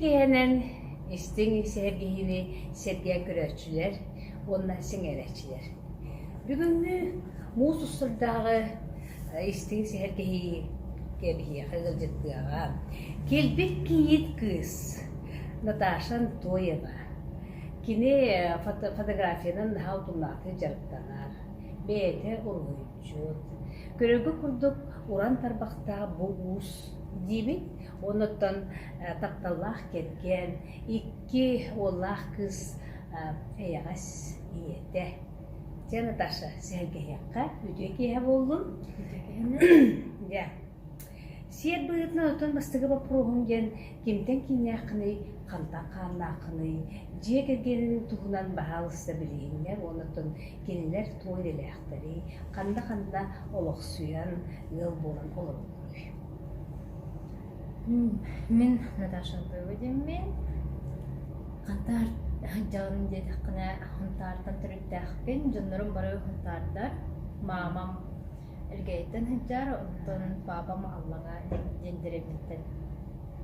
киэһэнэн истиҥ сэһэргэһиини сэргээн көрөөччүлэр уонна сэҥээрээччилэр. Бүгүҥҥү муус устардааҕы истиҥ сэһэргэһии биһиэхэ ыалдьыттыаҕа. Килбик кийиит кыыс Наташа Антоева. Кини фотографиянан наһаа утумнаахтык дьарыктанар. Бэйэтэ уруһуйдьут. Көрөргө курдук уран тарбахтаах бу уус диибин. Оннуттан тапталлаах кэргэн, икки уоллаах кыыс эйэҕэс ийэтэ. Дьэ, Наташа, сэһэргэһиэххэ. Үтүө киэһэ буоллун. Үтүө киэһэнэн. Дьэ. Сиэр быһыытынан оттон бастакы боппуруоһум диэн кимтэн кииннээххиний, хантан хааннааххыный, дьиэ кэргэнин туһунан баһаалыста билиһиннэр уонна оттон кинилэр туох идэлээхтэрий, ханна-ханна олохсуйан ыал буолан олороллоруй? Мин Наташа Антоева диэммин. Хантаар сылдьаҕын диэтэххинэ, Хантаартан төрүттээхпин. Дьоннорум бары хантаардар. Маамам Элгээйиттэн сылдьар, онтон паапам Аллаҥа диэн дэриэбинэттэн.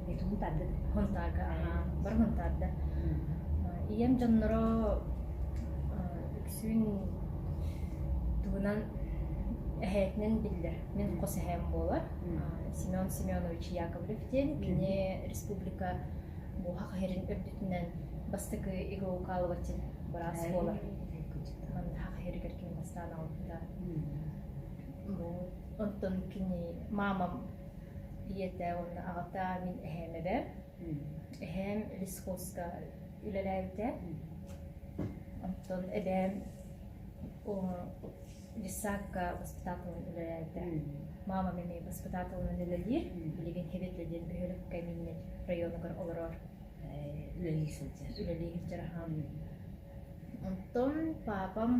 Хунтаарда Хунтаарга, аһаа, бары хунтаардар. Ийэм дьонноро үксүн тугунан эһээтинэн биллэр. Мин хос эһээм буолар. Семен Семенович Яковлев диэн. Кини республика буоһах иһэрин үрдүтүнэн бастакы иглоукалыватель быраас буолар. Манна саха иһэригэр кини бастаан аҕалбыта. Онтон кини маамам ийэтэ уонна аҕата мин эһээм эбэ. Эһээм лесхозка үлэлээбитэ. Онтон эбээм детсадка воспитателынан үлэлээбитэ. Маамам эмиэ воспитателынан үлэлиир. Билигин Хеветле диэн бөһүөлэккэ Миннет районугар олорор. Үлэлии сылдьар. Үлэлии сылдьар аһаам. Онтон паапам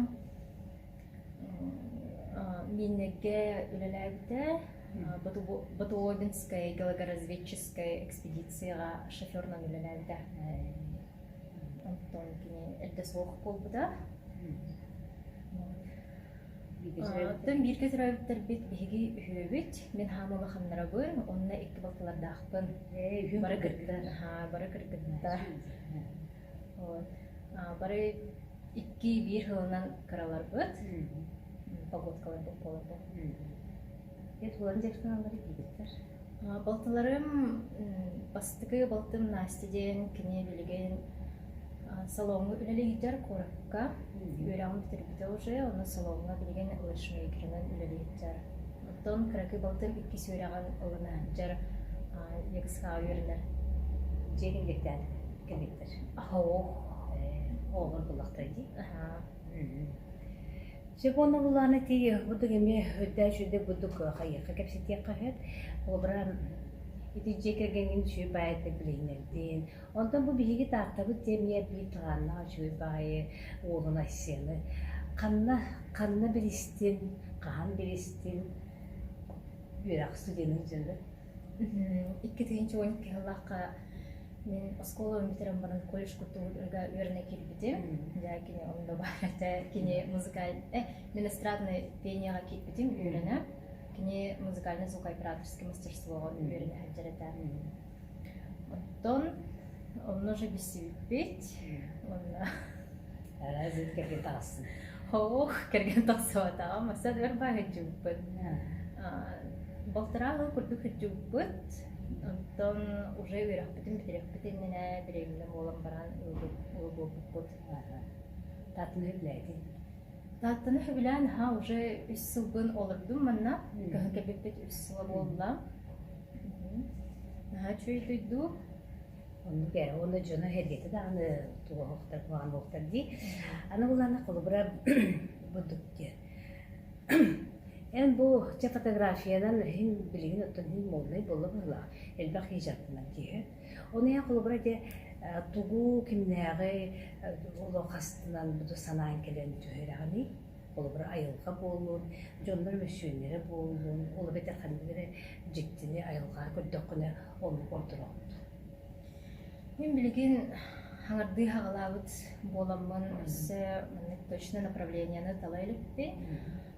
Миннегэ үлэлээбитэ. Батуобинскай геологоразведческай экспедицияҕа шоферынан үлэлээбитэ. Онтон кини эрдэ суох буолбута. Оттон бииргэ төрөөбүттэрбит биһиги үһүөбүт. Мин хаам улаханнарабын уонна икки балтылардаахпын. Бары кыргыттар. Бары кыргыттар. Бары икки биир сылынан кыраларбыт. Погодкаларбыт буоларбыт. Туолан дьарыктаналлар диибиттэр. Балтыларым бастакы балтым Настя диэн кини билигин салоҥҥа үлэлии сылдьар куоракка үөрэҕин бүтэрбитэ уже онно салоҥҥа билигин лэшмейкерынан үлэлии сылдьар. Оттон кыракый балтым иккис үөрэҕин ылына сылдьар ЕГСХ үөрэнэр. Дьиэ кэлбиттэр кэлбиттэр. Оһох. Оҕолор буллахтара дии. Сөп уонна булааны тии бурдук эмиэ үрдээх үчүгэйдик бурдук хайыахха кэпсэтиэххэ сөп. Холобура, ити дьиэ кэргэҥҥин үчүгэй баайытык билиһиннэрдин. Онтон бу биһиги Тааттабыт диэн эмиэ биир талааннаах үчүгэй баайы уолун Айсены ханна ханна билистин, хаһан билистин үөрэх студенын дьылы. 2012 сыллаахха мин оскуолабын бүтэрэн баран колледж культурага үөрэнэ киирбитим. Дьэ, кини онно баар этэ. Кини музыкаль... Э, мин эстрадный пенияҕа киирбитим үөрэнэ. Кини музыкальный звукооператорский мастерствоҕа үөрэнэ сылдьар этэ. Оттон онно уже билсибиппит. Онно Разве кэргэн таҕыстын? Ох, кэргэн тахсыбатаҕым. Аса өр баһыдьыбыппыт. Балтараа сыл курдук сылдьыбыппыт. Онтон уже үөрэхпитин бүтэриэхпит иннинэ беременна буолан баран ыал буолбуппут. Тааттаны сөбүлээтиҥ? Тааттаны сөбүлээн аһаа уже үс сылбын олордум манна. Кыһын кэлбиппит үс сыла буолла. Наһаа үчүгэй дойду. Оннук ээ, уонна дьоно сэргэтэ даҕаны туоһуохтар, куһаҕан буолуохтар дии. Аны буллаҕына холобура бурдук диэн. Эн бу чэ фотографиянан иһин билигин оттон иһин моднай буолла быһыылаах, элбэх киһи дьарыктанар дии. Ону эн холобура дьэ тугу кимнээҕи олох астынан буду санаан кэлэн түһэрэҕиний? Холобура айылҕа буоллун, дьоннор мөссүөннэрэ буоллун, ол эбэтэр ханнык эрэ дьиктини айылҕаҕа көрдөххүнэ оннук ордороҕун. Мин билигин хаҥардыы хаҕалаабыт буоламмын өссө маннык точно направлениены тала иликпин.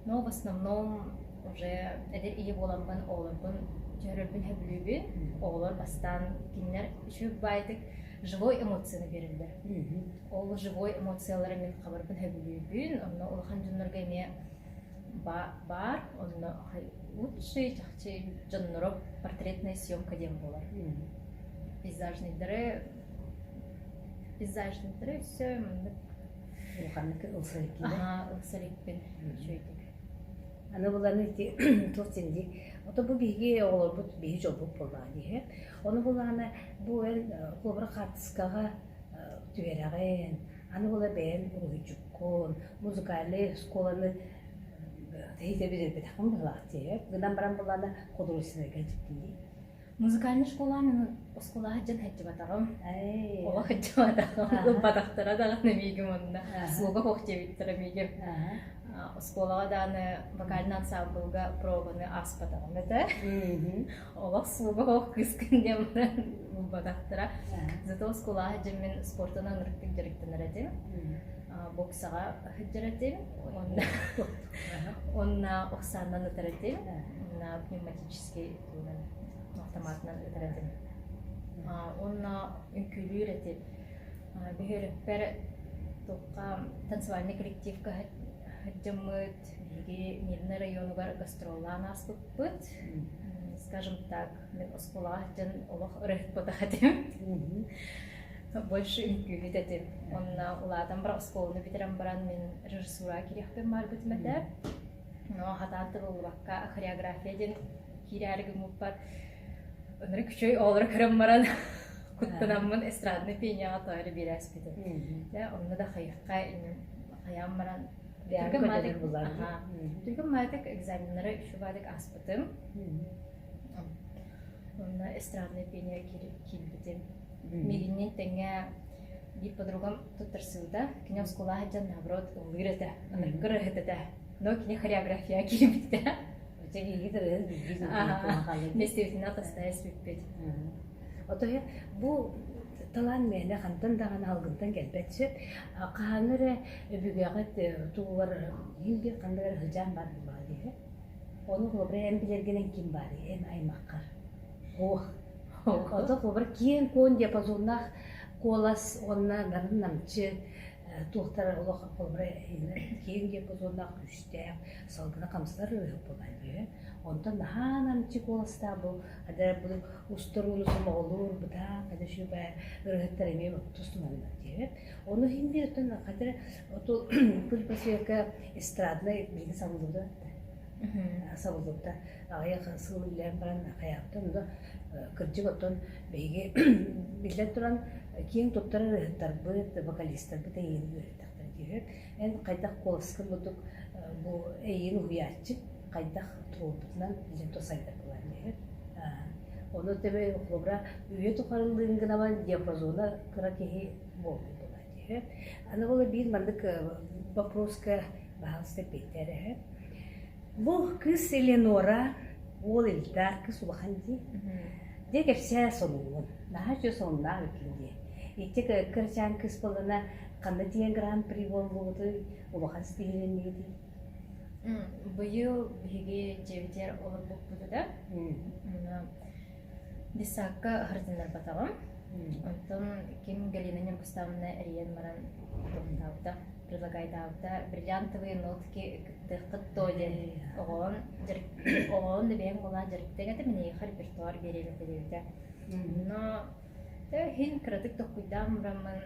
Но в основном Уже эдэр ийэ буоламмын оҕолорбун түһэрэрбин сөбүлүүбүн. Оҕолор бастаан кинилэр үчүгэй баайдык живой эмоцияны биэрэллэр. Ол живой эмоциялары мин хабарбын сөбүлүүбүн. Онно улахан дьоннорго эмиэ баар. Онно лучший чахчы дьонноро портретная съемка диэн буолар. Пейзажныйдары пейзажныйдары өссө маннык Улаханнык ылсар иккин. Аха, ылсар икпин үчүгэйдик. Аны буланы ити туох дии ото бу биһиги оҕолорбут биһи дьолбут буоллаҕа дии. Ону булаана бу эн холобура хаартыскаҕа түһэрэҕин, аны була бэйэн уруһуйдьуккун, музыкальнай школаны тэһитэ билэрбэтэххин быһылаах дии. Гынан баран булаана художественнайга дьиктин дии. Музыкальнай школаҕа мин оскуолаҕа сылдьан сылдьыбатаҕым. Олох сылдьыбатаҕым. Ылбатахтара даҕаны миигин онно. Слуга суох диэбиттэрэ миигин. Оскуолаҕа даҕаны вокальнай ансамблга пробаны ааспатаҕым этэ. Олох слуга суох кыыскын диэн баран ылбатахтара. Зато оскуолаҕа сылдьан мин спортунан ырыктык дьарыктанар этим. Боксаҕа сылдьар этим. Онно охсааннан ытар этим. Онно пневматический автоматынан ытар этим. Уонна үҥкүүлүүр этим. Бөһүөлэкпэр туохха танцевальнай коллективка сылдьаммыт, биһиги Мирный районугар гастроллаан ааспыппыт. Скажем так, мин оскуолаҕа сылдьан олох ырыһыппатах этим. Больше үҥкүүһүт этим. Онно улаатан баран оскуоланы бүтэрэн баран мин режиссураҕа киириэхпин баарбытым этэ. Но хатаан тылыллыбакка хореография диэн киирээри гыммыппар ынырык үчүгэй оҕолору көрөн баран куттанаммын эстрадный пенияҕа тоойору биэрээспитим. Дьэ онно да хайыхха хайаан баран түргэн маатык экзаменнары үчүгэйдик ааспытым. Онно эстрадный пения киирбитим. Миигиннин тэҥҥэ биир подругам туттарсыбыта. Кини оскуолаҕа сылдьан наоборот ыллыыр этэ, ынырык ырыаһыт этэ. Но кини хореография киирбитэ. Местебитин атастаһа испиппит. Ото бу талаан мээнэ хантан даҕаны алгынтан кэлбэт сөп. Хаһааҥҥы эрэ өбүгэҕит тугугар биир ханнык эрэ сыдьаан баар буоллаҕа дии. Ону холобура эн билэргинэн ким баарый эн аймаххар? Ох. Ото холобура киэҥ-куон диапазоннаах куолас уонна нарын-намчы туохтар олох холобура киэҥ диапазоннаах күүстээх салгына хамсатар ырыаһыт буолан дии. Онтон наһаа намчы куоластаах бу хадара бу устар ууну сомоҕолуур бытаан хада үчүгэй ырыаһыттар эмиэ тустунаннар дии. Ону иһин биир оттон хадара оту кульпасвека эстраднай билигин сабыллыбыта сабыллыбыта аҕыйах сыл үлэлээн баран хайаабыта онно кырдьык оттон биһиги биллэн туран киэҥ туттар ырыаһыттарбыт вокалистарбыт эйиин үөрэтэхтэр дии эн хайдах куоласкын курдук бу эйиин уһуйааччы хайдах туруорбутунан билэн сайдар буолан дии ону тэбэ холобура үйэ тухарыллыын гынабан диапазона кыра киһи буолбут буолар дии аны ол биир маннык вопроска баһаалыста эппиэттээр Бу кыыс Элеонора, уол Эльдар кыыс улахан дии. Дьэ кэпсээ сонуҥҥун. Наһаа үчүгэй сонуннаах эбиккин дии. Ити кырачаан кыыс буоллана ханна тиийэн гран-при буоллугутуй, улахан ситиһиилэннигитий? Быйыл биһиги дьиэбитигэр олорбуппут да. Детсадка ыһырдыннарбатаҕым. Онтон ким Галина Ньургуставна эрийэн баран туохтаабыта, предлагайдаабыта бриллиантовые нотки кыттыаххыт дуо диэн оҕоҕун оҕоҕун да бэйэҥ буолаан дьарыктыаҥ этэ, мин эйиэхэ репертуар биэриэм этэ диэбитэ. Но иһин кыратык толкуйдаан бараммын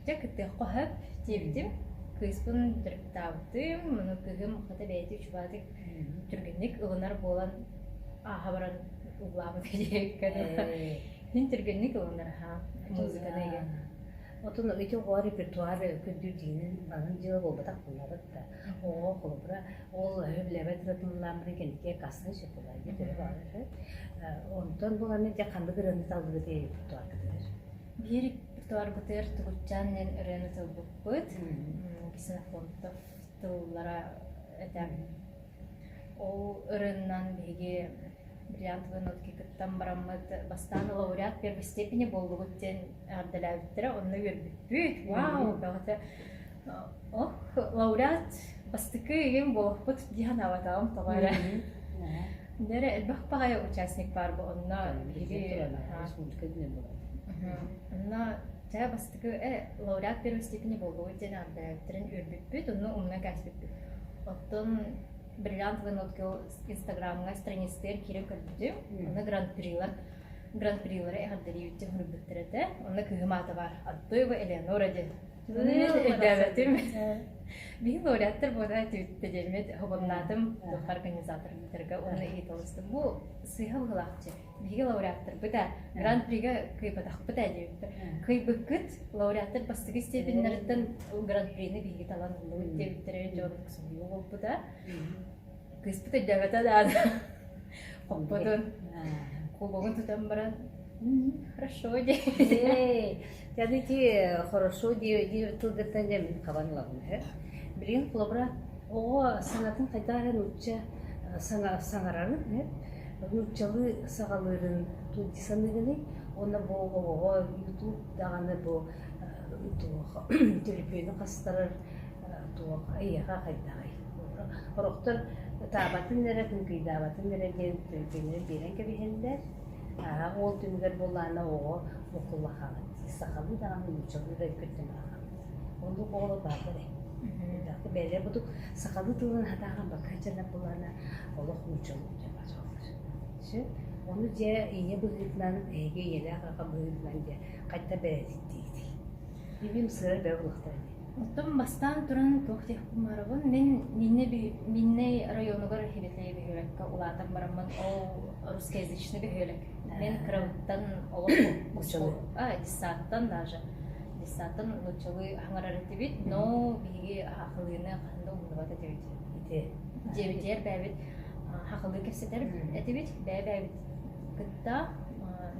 дьэ кыттыахха сөп диэбитим. Кыыспын дьарыктаабытым, ону кыыһым хата бэйэтэ үчүгэйдик түргэнник ылынар буолан ааһа баран ыллаабыт диэбиккэ Мин түргэнник ылынар аһаа музыканы эгэ. Отун ити оҕо репертуар көрдүүр дьиҥинэн манан дьыала буолбатах буоллабыт да. Оҕо холобура ол сөбүлээбэт ырытыллаан баран кэнники кассаны сөп буолар дии төһө баҕарар. Онтон буланы дьэ ханнык ырыаны таллыгыт репертуаргытыгар? Биир репертуарбытыгар Тугутчаан диэн ырыаны талбыппыт. Ксенофонтов тыллара этэ. Ол ырыаннан биһиги бриллиантовые нотки кыттан бараммыт бастаан лауреат первой степени буоллубут диэн эҕэрдэлээбиттэрэ. Онно үөрбүппүт. Вау, бөҕөтө. Ох, лауреат. Бастакы ыйым буолуохпут дии санаабатаҕым тоҕо эрэ. Дэрэ элбэх баҕайы участник баар бу онно биһиги республика күнэ буолар. Онно чэ бастакы лауреат первой степени буоллубут диэн ааттаабыттарын үөрбүппүт, онно умнан кээспиппит. Оттон бриллиантовый нотки инстаграмҥа страницатыгар киирэн көрбүтүм. Онно гран-прилар гран-прилары эҕэрдэлиибит суруйбуттар этэ. Онно кыыһым аата баар Антоева Элеонора диэн. Өйдөөбөтүм. Биһи лауреаттар буола түбүттэ диэммит хобоннаатым туох организатордарга уонна ыйыталастым. Бу сыыһа быһыылаахчы. Биһиги лауреаттарбыт ээ, гран-прига кыайбатахпыт ээ диэбиттэр. Кыайбыккыт лауреаттар бастакы степеннэриттэн гран-прини биһиги талан ыллыбыт диэбиттэрэ дьон соһуйуу буолбута. Кыыспыт өйдөөбөтө даҕаны. Хоппотун. Кубогун тутан баран хорошо диэбитэ. Дьэ ити хорошо диир тылгыттан дьэ мин хабан ылабын үһү. Билигин холобура оҕо саҥатын хайдах эрэ нуучча саҥарарын нууччалыы саҕалыырын туох дии саныыгыный? Уонна бу оҕоҕо ютуб даҕаны бу туох төлөпүөнү хастарар туох эйиэхэ хайдаҕый? Сорохтор ытаабатын эрэ, кыҥкыйдаабатын эрэ диэн төлөпүөннэрин биэрэн кэбиһэллэр. Аа, ол түмүгэр буоллаҕына оҕо буккулла хаалар дии. Сахалыы даҕаны, нууччалыы да өйгөттөн хаалар. Оннук оҕолор бааллар ээ. Элбэхтик бэйэлэрэ курдук сахалыы тылын хатааҕан бакка дьанар буоллаҕына олох нууччалыы дьон суохтар. Сөп. Ону дьэ ийэ быһыытынан, эһиги ийэлээх аҕа быһыытынан дьэ хайдах бэрээдэктиигитий? Бибим сыра бөҕө булуохтара ини. Оттон бастаан туран туох диэхпин баҕарабын, мин Миннэй районугар Хиритэйи бөһүөлэккэ улаатан бараммын, ол русскоязычный бөһүөлэк. Мин кырабыттан олох детсадтан даже детсадтан нууччалыы хаҥарар этибит, но биһиги хахылыыны хаһан да умнубат этибит. Дьиэбитигэр бэйэбит хахылыы кэпсэтэр этибит, бэйэ-бэйэбит кытта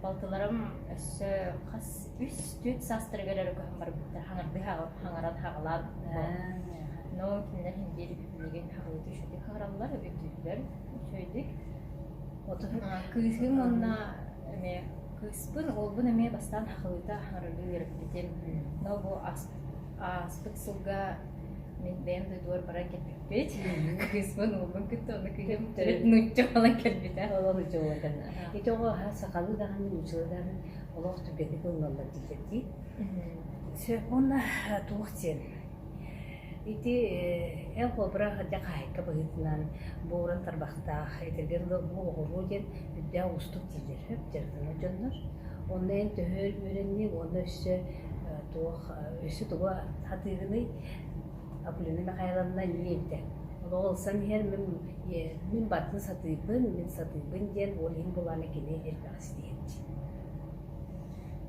балтыларым өссө хас үс-түөрт саастарыгар эрэ көһөн барбыттар хаҥардыы хаҥаран хаҕалаан но кинилэр иһин биир билигин хаҕылыты үчүгэйдик хаҥараллар өйдүүллэр үчүгэйдик кыыһым уонна эмиэ кыыспын уолбун эмиэ бастаан хаҕылыта хаҥаралыы үөрэппитим но бу ааспыт сылга мин бэйэм дойдубар баран кэлбиппит кыыспын уолбун кытта онно кыыһым төрүт нуучча буолан кэлбитэ ол нуучча буолан кэлбитэ ити оҕо сахалыы даҕаны нууччалыы даҕаны олох түргэнник ылыналлар дииллэр дии. Сөп уонна туох диэн ити эн холобура дьэ хаһаайка быһыытынан бууран тарбахтаах этэргэ дылы бу оҕуруо диэн үрдээх уустук дииллэр сөп дьарыктанар дьоннор. Онно эн төһө үөрэнниҥ уонна өссө туох өссө тугу сатыыгыный? Акулина Михайловна эмиэ эбитэ. Олоҕу ылсан иһэр мин мин барытын сатыыбын, мин сатыыбын диэн ол иһин булаана кини элбэҕи ситиһээччи.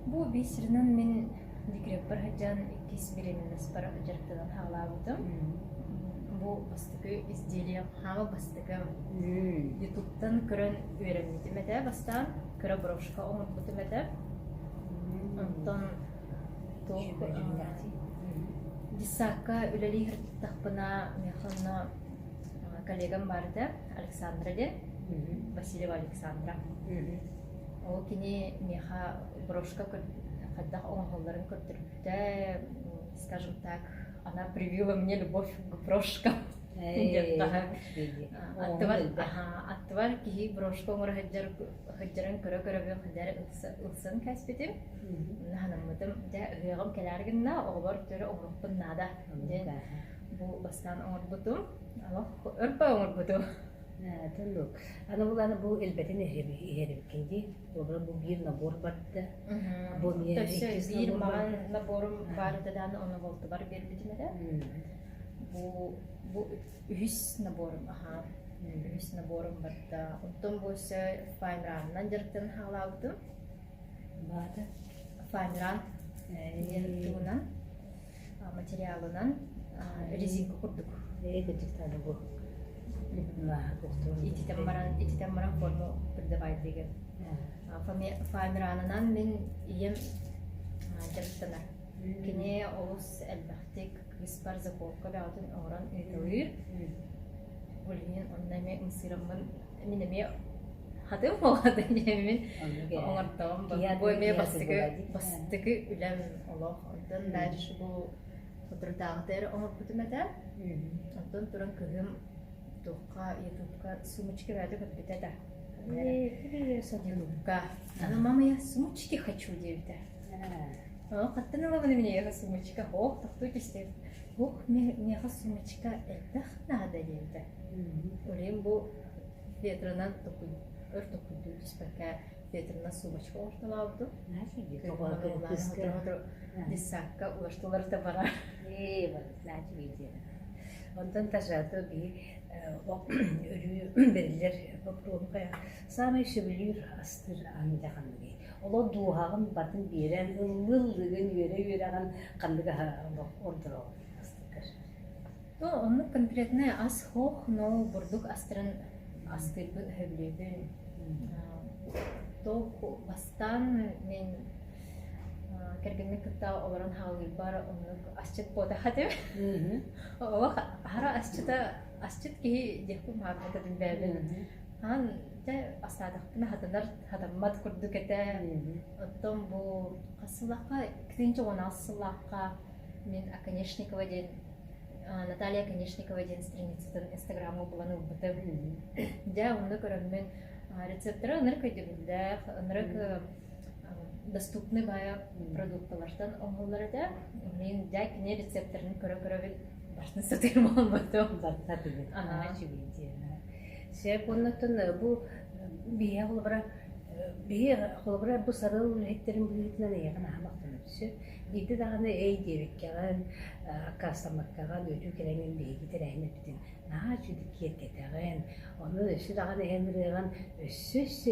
Бу бисеринэн мин декреппэр сылдьан иккис беременностьпар дьарыктанан хаалаабытым. Бу бастакы изделием, хаама бастакы ютубтан көрөн үөрэммитим этэ бастаан, кыра брошка оҥорбутум этэ. Онтон туох детсадка үлэлии сырыттахпына миэхэ онно коллегам баар этэ, Александра диэн, Васильева Александра. Ол кини миэхэ брошка хайдах оҥоһулларын көрдөрбүтэ, скажем так, она привила мне любовь к брошкам. Аттыбар, аттыбар киһи брошка оҥоро сылдьарын көрө-көрөбүн хайдах ылсан кээспитим. Наһанаммытым, дьэ ыһыаҕым кэлээр гынна, оҕобор төрө оҥоруохпун наада диэн бу бастаан оҥорбутум. Олох өр оҥорбутум. Тоннук. Аны буланы бу элбэтин иһэрибиккин дии. Олор бу биир набор барда. Бу эмиэ иккис биир набор маҕан барда. наборум баар этэ даҕаны ону балтыбар биэрбитим этэ. Бу бу үһүс наборум аһаа. Үһүс наборум барда. Оттон бу өссө файмранынан дьарыктанан хаалаабытым. Баата. Файмран диэн тугунан материалынан резинка курдук. Кырдьыктааны бу. Ититэн баран, ититэн баран форму придавать деген. Фоамиранынан мин ийэм дьарыктанар. Кини олус элбэхтик кыыспар заколка бөҕөтүн оҥорон ыыталыыр. Ол иһин онно эмиэ ымсыыраммын мин эмиэ хатым буолата диэммин оҥортоҕум. Бу эмиэ бастакы бастакы үлэм олох. Онтон дальше бу соторутааҕыта эрэ оҥорбутум этэ. Онтон Онтон туран кыһым туохха ютубка сумочки бэйэтэ көрбүтэ да. Ютубка. Аны мама я сумочки хочу диэбитэ. Оо, хаттан ылабын миэхэ сумочка? Ох, тохтуу түстэ. Ох, миэхэ сумочка элбэх наада диэбитэ. Олейм бу ветранан өр токуйдуу түспэккэ ветранан сумочка ортолообутум. Десакка улаштылар да барар. Онтон тажааты биһи өрүү бэриллэр боппуруоһу саамай сөбүлүүр астыыр аһын ханныгый? Олор дууһаҕын батын биэрэн, ыллыы-ыллыыгын, үөрэ-үөрэҕин ханнык аһа ордороҕун астыыргар? Ну, оннук конкретный ас суох, но бурдук астарын астыырбын сөбүлүүбүн. Туох бастаан мин кэргэммин кытта олорон хаалыырбар оннук асчыт буотах этим. Олох аһара асчыта асчыт киһи диэхпин баҕарбат этим бэйэбин. Аан дьэ астаатахпына хатанар хатаммат курдук этэ. Оттон бу хас сыллаахха 2016 сыллаахха мин Оконешникова диэн Наталья Оконешникова диэн страницатын инстаграмҥа булан ылбытым. Дьэ онно көрөммүн рецептэрэ ынырык өйдөбүллээх, ынырык доступный баайа продукталартан оҥоһуллар этэ. Мин дьэ кини рецептэрин көрө-көрөбүн барытын сатыыр буолбутум. Барыта билин. Сөп оннуттан бу биһиэхэ холобура биһи холобура бу сарыл үлэһиттэрин быһыытынан эйиэхэ наһаа махтанабыт сөп. Биирдэ даҕаны эй диэбиккэҕин, аккаастаммаккаҕын, үтүө кэлэҥҥин биһиги тэрээһин эппитин наһаа үчүгэй киэргэтэҕин, ону өссө даҕаны эн ырыаҕын өссө өссө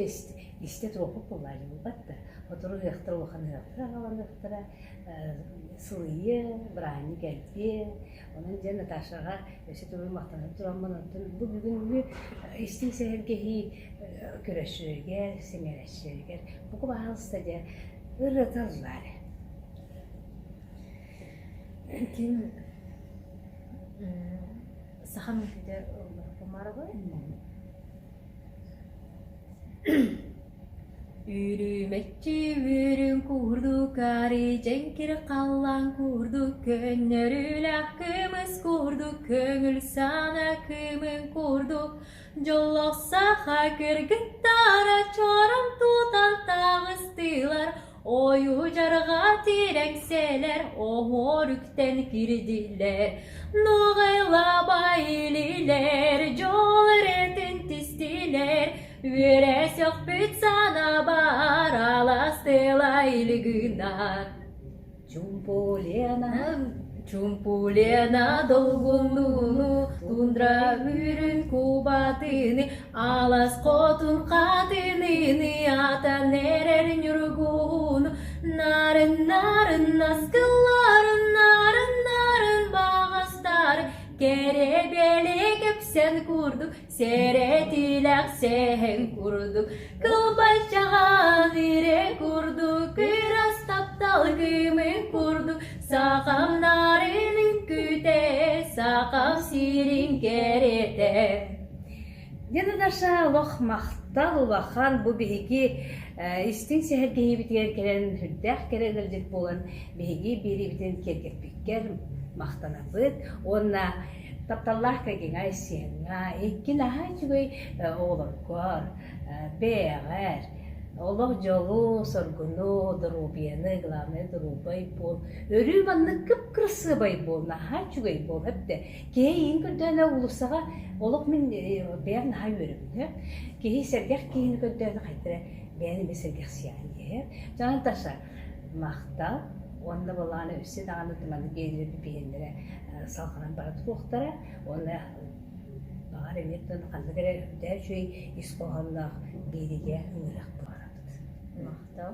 истэ туруохпут буоллаа буолбат да. Сотору ыһыахтар улахан ыһыахтар аҕаланыахтара, сылыйыа, бырааһынньык элбиэ. Онон дьэ Наташаҕа өссө төгүл махтанан тураммын, оттон бу бүгүҥҥү истиҥ сэһэргэһии көрөччүлэригэр, сэҥээрээччилэригэр бука баһаалыста дьэ ырыата ыллаа эрэ. Ким сахам үҥкүүтэ ылларбамарабын. Үрүмэччи үрүҥ курдук ари дьэҥкир халлаан курдук көннөрүүлээх кымыс курдук көҥүл сана кымын курдук дьоллоох саха кыргыттара чором тутан таҕыстылар Ойуу дьарҕа тирэҥсэлэр, оһуор үктэн кирдилэр, Нуоҕайлаабай илиилэр, дьол эрэтин тистилэр, Үөрэ сөхпүт санаабар аластыла илгынар. Чумпулена Чумпулена долгуннууну, тундра үрүн кубатыны, алас хотун хатыныны атан эрэр ньургуһуну, нарын-нарын наскылларын, нарын-нарын баҕастары, кэрэ бэлиэ кэпсэн курдук Сэрэтилэх сэһэн курдук, кылбаччаҕан ирэ курдук, кырас таптал кыымын курдук, сахам нарын үҥкүүтэ, сахам сирин кэрэтэ. Дьэ, Наташа, олох махтал улахан бу биһиги истиҥ сэһэргэһиибитигэр кэлэн сүрдээх кэрэ ыалдьыт буолан биһиги биэриибитин киэргэппиккэр махтанабыт уонна Тапталлаах кэргэҥҥэ Айсеҥҥа икки наһаа үчүгэй оҕолоргор, бэйэҕэр олох дьолу, соргуну, доруобуйаны, главное доруобай буол, өрүү маннык кып-кырасыабай буол, наһаа үчүгэй буол, эптэ. Киһи эйигин көрдөөнө уулуссаҕа олох мин бэйэм наһаа үөрэбин, киһи сэргэх киһини көрдөөнө хайдах эрэ бэйэн эмиэ сэргэхсийэҕин диэһэ. Дьэ, Наташа, махтал уонна былаана өссө даҕаны туманы биэрэр биһиэннэрэ салҕанан бара туруохтара уонна баҕар эмиэ ханнык эрэ үрдээх үчүгэй ис хоһоонноох биэриигэ ыҥырыах буоларбыт. Махтал.